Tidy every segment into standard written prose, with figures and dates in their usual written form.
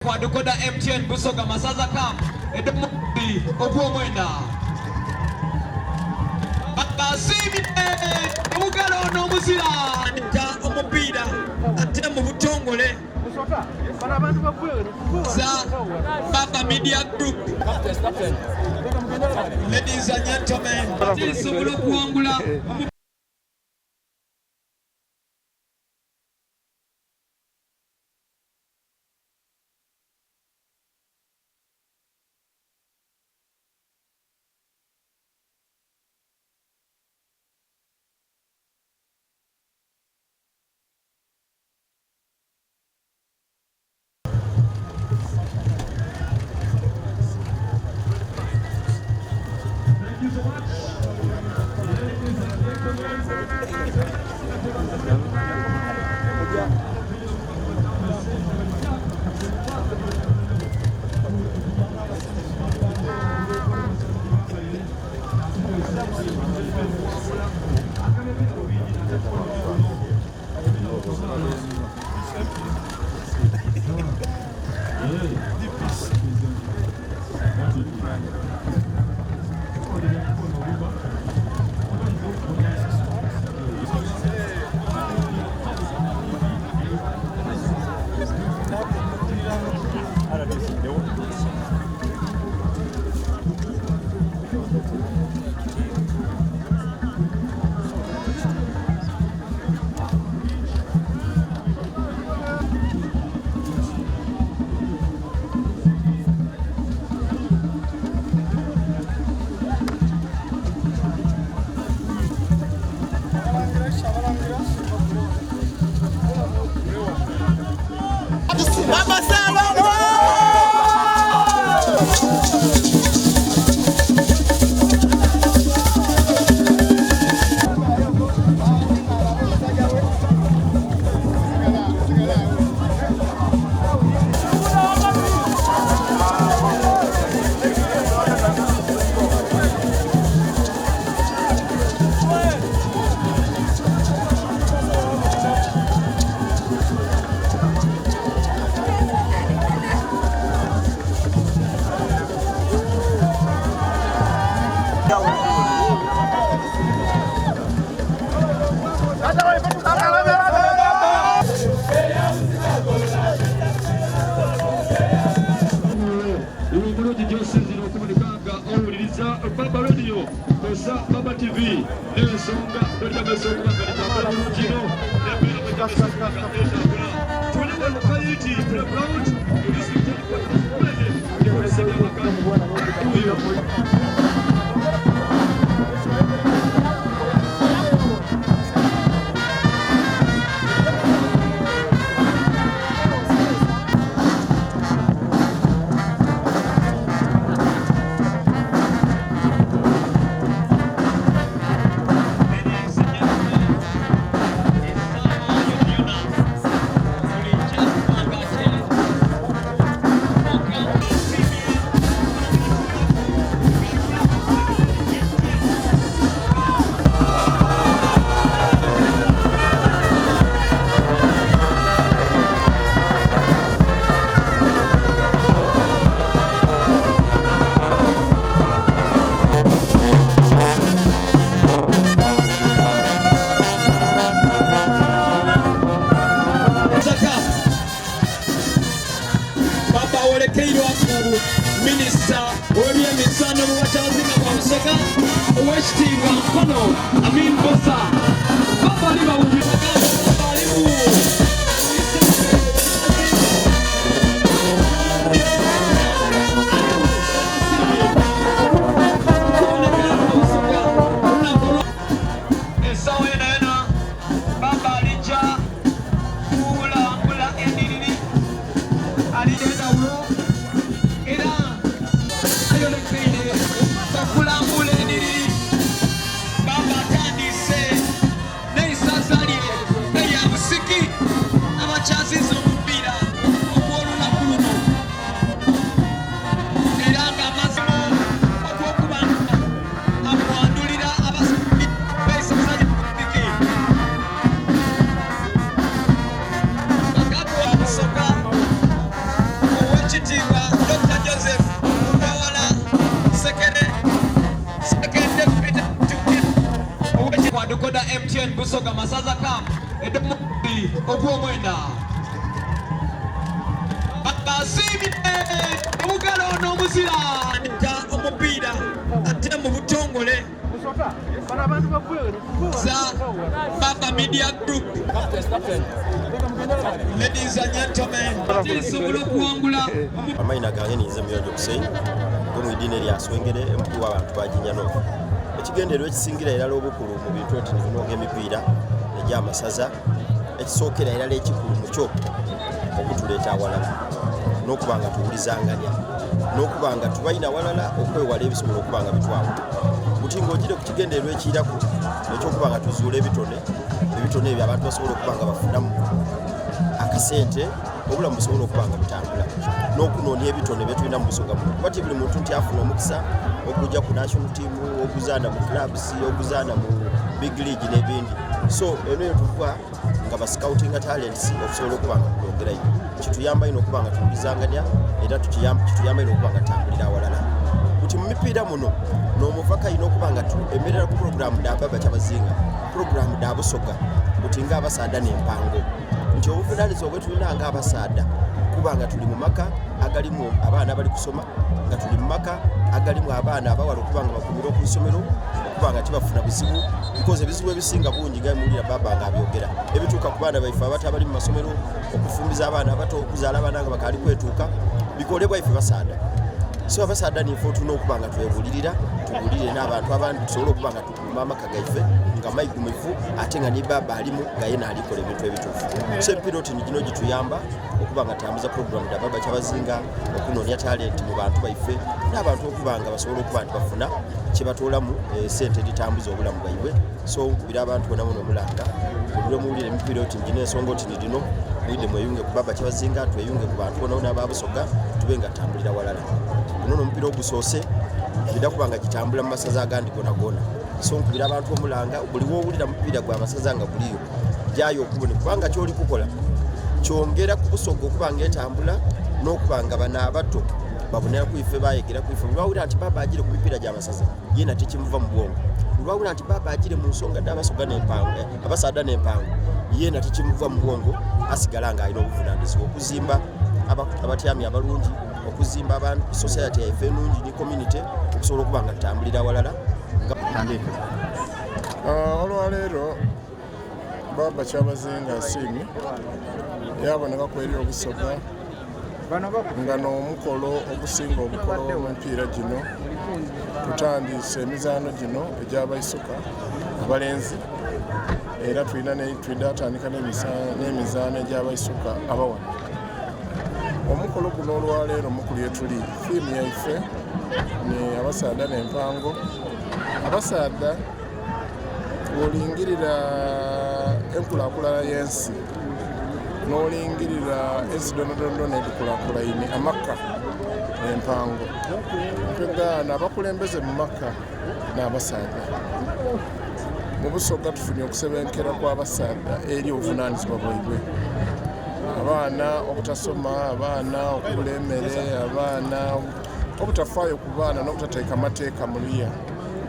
Kwa Decoder MTN Busoga Masaza Cup edh'omwezi ogw'omwenda. Basiimye obugalo n'omuzira. Ta omupiira ate mu butongole za Baba Media Group. Ladies and gentlemen, tusobola okuwangula. Thank you so much. Ladies and gentlemen. Omulungi gyosinzira okuboneka nga owuliriza Baba Radio kosa Baba TV n'ensonga bwetagasa okuba nga litambula bulungi ino n'embeera bwetagasa okuba nga etambula. Tuli wano Kayiti playground mu disitulikiti y'e Mubende wuuyo. Baba awerekeirwa ku minisita ow'ebyemizaano mu bakyabazinga ba Busoga ow'ekitiibwa Nkono Amin Bosa. Baba ali bawulira ali mu Essaawa yona yona Baba alijja kulambula endiriri alidendawulo era ayolekeire okulambula endiriri. Baba atandise n'eisaza lye erya Busiki abakyaziza omupiira ogw'olunaku luno era ng'amazima ogw'okuba nga amwandulira abasambi b'eisaza lya Busiki. Kagabo wa Busoga. Busoga Masaza Cup edh'omwezi ogw'omwenda. Basiimye obugalo n'omuzira ta omupiira ate mu butongole za Baba Media Group. Ladies and gentlemen, tusobola okuwangula. Amaina gange ninze Muyonjo Hussein, ndi mu idini erya Swengere, omukulu w'abantu ba Jinja North. Ekigendererwa ekisingira irala obukulu mu bintu oti ni bino ng'emipiira egy'amasaza, ekisookera irala ekikulu mu kyo okutuleeta awalala n'okuba nga tuwulizangania n'okuba nga tubaine awalala okwewala ebisobola okuba nga bitwawula. Buti ng'ogiire ku kigendererwa ekiiraku eky'okuba nga tuzuula ebitone, ebitone ebyo abantu basobola okuba nga bafunamu akasente obulamu busobole okuba nga butambula n'okunoonya ebitone byetulina mu Busoga muno kuba ti buli muntu nti afuna omukisa okujja ku national team, oguzaana mu clubs, oguzaana mu big league n'ebindi. So eno eyo tuva nga ba scoutinga talents okusobola okuba nga twongerayo kituyamba ino okuba nga tuwulizanganya era kituyamba ino okuba nga tutambulira awalala buti mu mipiira muno n'omuvaka ino okuba nga emerera ku pulogulaamu dha baba kyabazinga pulogulaamu dha Busoga buti nga abasaadha n'empango nti obuvunanyizibwa bwetulina nga abasaadha kuba nga tuli mu maka agalimu abaana abali kusoma nga tuli mu maka agalimu abaana abawala okuba nga bakumira ku isomero okuba nga tibafuna buzibu because ebizibu ebisinga bungi nga muwulira baba nga abyogera ebituuka ku baana baife abato abali mu masomero okufumbiza abaana abato okuzaala abaana nga bakaali kwetuuka bikolebwa ife basaadha. So abasaadha nife otulina okuba nga twebulirira tubulirire n'abantu abandi tusobole okuba nga tukuuma amaka gaife nga maigumivu ate nga ni baba alimu nga yena alikola ebintu ebituufu. So emipiira oti gino gituyamba okuba nga tambuza pulogulaamu dha baba kyabazinga okunoonia talenti mu bantu baife n'abantu okuba nga basobola okuba nti bafuna kyebatoolamu esente editambuza obulamu bwaibwe. So nkubira abantu bonabona omulanga buli lwe muwulira emipiira oti gino ensonga oti ni dhino mwidhe mweyunge ku baba kyabazinga tweyunge ku bantu bonabona aba Busoga tube nga tutambulira walala. Guno n'omupiira ogusoose gidha kuba nga gitambula mu masaza agandi gonagona. So nkubira abantu omulanga buli wowulira mupiira gwa masaza nga guliyo gyayo okubone kubanga kyoli kukola kyongera ku Busoga okuba nga etambula n'okuba nga bano abato babonera ku ife bayegera ku ife. Buli lwawulira nti baba agire ku mipiira gya masaza yena tekimuva mu bwongo. Buli lwawulira nti baba agire mu nsonga dh'abasoga n'empango eh, abasaadha n'empango yena tekimuva mu bwongo asigala nga alina obuvunanyizibwa okuzimba abatyami abalungi okuzimba abantu society yaife enungi ni community okusobola okuba nga tutambulira awalala nga Olwaleero Bbaabba Kyabazinga asiimye yaabonekaku eri Obusoga nga n'omukolo ogusinga obukolo mu mipiira gino. Tutandiise emizaano gino egy'abaisuka abalenzi era tulina twidha tandika n'emizaano egy'abaisuka abawala. Omukolo guno olwaleero mukulu yetuli, thiimu yaife ni abasaadha n'empango. Abasaadha bwolingirira enkulakulana y'ensi n'olingirira ensi dhoonadhoona edhikulakulaine, amaka n'empango. Mpegaano abakulembeze mu maka n'abasaadha. Mu Busoga tufunye okusebenkera kw'abasaadha eri obuvunanizibwa bwaibwe. Abaana obutasoma, abaana okubula emere, abaana obutafaayo ku baana n'obutateeka mateeka mu luya.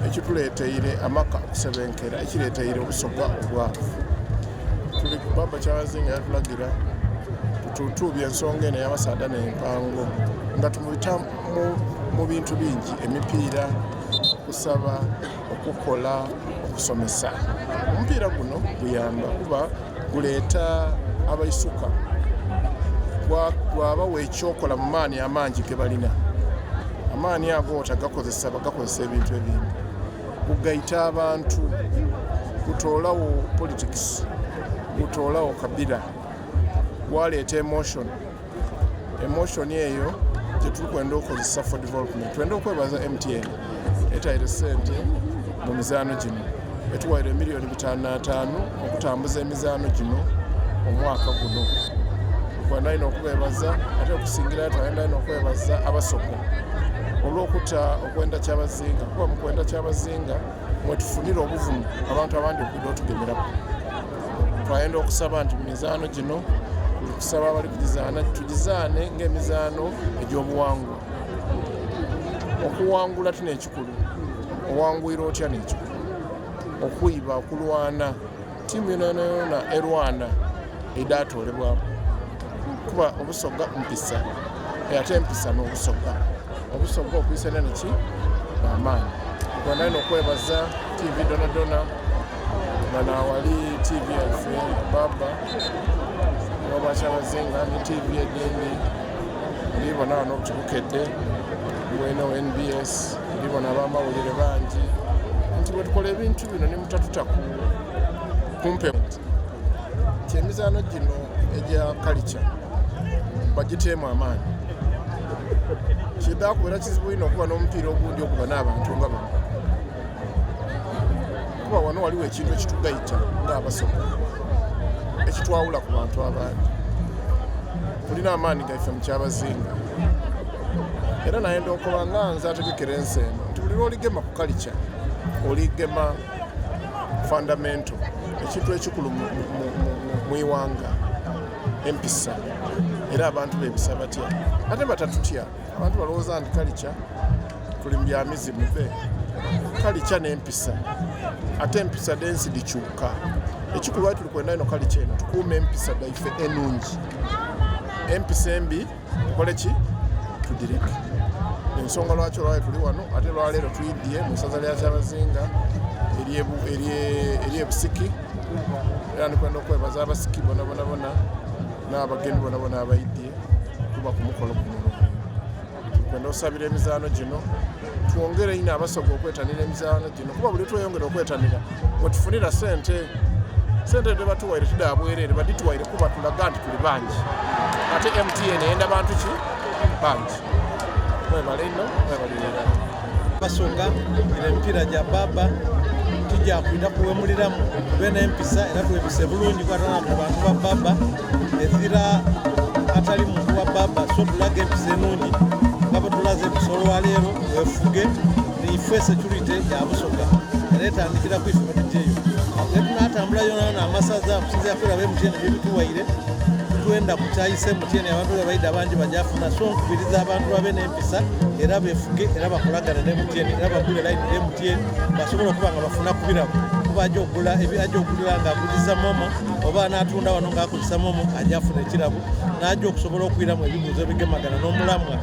Ekituleteire amaka okusebenkera, ekireteire Obusoga obwavu. Tuli ku Bbaabba Kyabazinga yatulagira tutuutuubye ensonga eno ey'abasaadha n'empango nga tumubita mu bintu bingi, emipiira, okusaba, okukola, okusomesa. Omupiira guno guyamba kuba guleeta abaisuka gwabawa ekyokola mu maani amangi gebalina. Amaani ago otagakozesa bagakozesa ebintu ebindi. Gugaita abantu, gutoolagho politics, gutoolagho kabira, gwaleeta emotion. Emotion eyo gyetuli kwenda okozesa for development. Twenda okwebaza MTN etaire sente mu mizaano gino. Etuwaire emiliyoni 505 okutambuza emizaano gino omwaka guno. Twenda inho okubebaza ate okusingirayo twenda inho okwebaza Abasoga olw'okuta okwenda Kyabazinga kuba mu kwenda Kyabazinga mwetufunira obuvumu abantu abandi okwidha otugemeraku. Twayenda okusaba nti mu mizaano gino tuli kusaba abali kugizaana tugizaane ng'emizaano egy'obuwangwa. Okuwangula ti n'ekikulu, owangwire otya n'ekikulu. Okwiba, okulwana. Tiimu yonayona erwana eidha toolebwamu kuba Obusoga mpisa ate empisa n'Obusoga. Obusoga okwisania ni ki? N'amaani. Nkwenda inho okwebaza tiivi dhonadhona nga naawali tiivi yaife Baba ow'Obwakyabazinga ni tiivi edhindi. Ndi bona ghano oti Bukedde, mbweinegho NBS, ndi bona ab'amawulire bangi nti bwetukola ebintu bino ni mutatuta ku mpewo nti emizaano gino egya kalica bagiteemu amaani. Kidha kubeera kizibu inho okuba n'omupiira ogundi oguba n'abantu nga bano kuba wano ghaligho ekintu ekitugaita nga Abasoga ekitwawula ku bantu abandi. Tulina amaani gaife mu Kyabazinga era nayenda okoba nga nze ategekera ensi eno nti buli lwoligema ku kalica oligema fundamental ekintu ekikulu mu ighanga empisa era abantu bebisa batya ate batatutya. Abantu balowooza nti kalica tuli mu bya mizimu be kalica n'empisa ate empisa dh'ensi dhikyuka. Ekikulu lwaki tuli kwenda inho kalica eno tukuume empisa dhaife enungi. Empisa embi tukole ki? Tudhireke. Ensonga lwaki olwaleero tuli wano ate olwaleero twidhye mu isaza lya Kyabazinga ery'e Busiki era ndi kwenda okwebaza Abasiki bonabonabona n'abagenyi bonabona abaidhye kuba ku mukolo guno olwaleero. Tuli kwenda osabira emizaano gino twongere inho Abasoga okwetanira emizaano gino kuba buli tweyongera okwetanira wetufunira sente. Sente dhebatuwaire ti dha bwerere, badhituwaire kuba tulaga nti tuli bangi ate MTN eyenda bantu ki? Bangi. Mwebale inho, mwebalire irala. Abasoga gira emipiira gya baba tijakwidha kuwemuliramu tube n'empisa era twebise bulungi kuba twena tuli bantu ba baba ezira atali muntu wa baba so tulage empisa enungi nga bwetulaze empisa olwaleero wefuge niife security ya Busoga era etandikira kwife bwetujeyo ate tunatambula yonayona amasaza okusinzira kwiraba MTN byebituwaire titwenda kukyayisa MTN abantu bwebaida bangi bajafuna so nkubiriza abantu babe n'empisa era befuge era bakolagane ne MTN era bagule line dhe MTN basobole okuba nga bafuna ku birabo kuba aja okugula aja okugulira nga aguliza momo oba anatunda wano nga akozesa momo aja afuna ekirabo naja okusobola okwiramu ebibuzo ebigemagana n'omulamwa.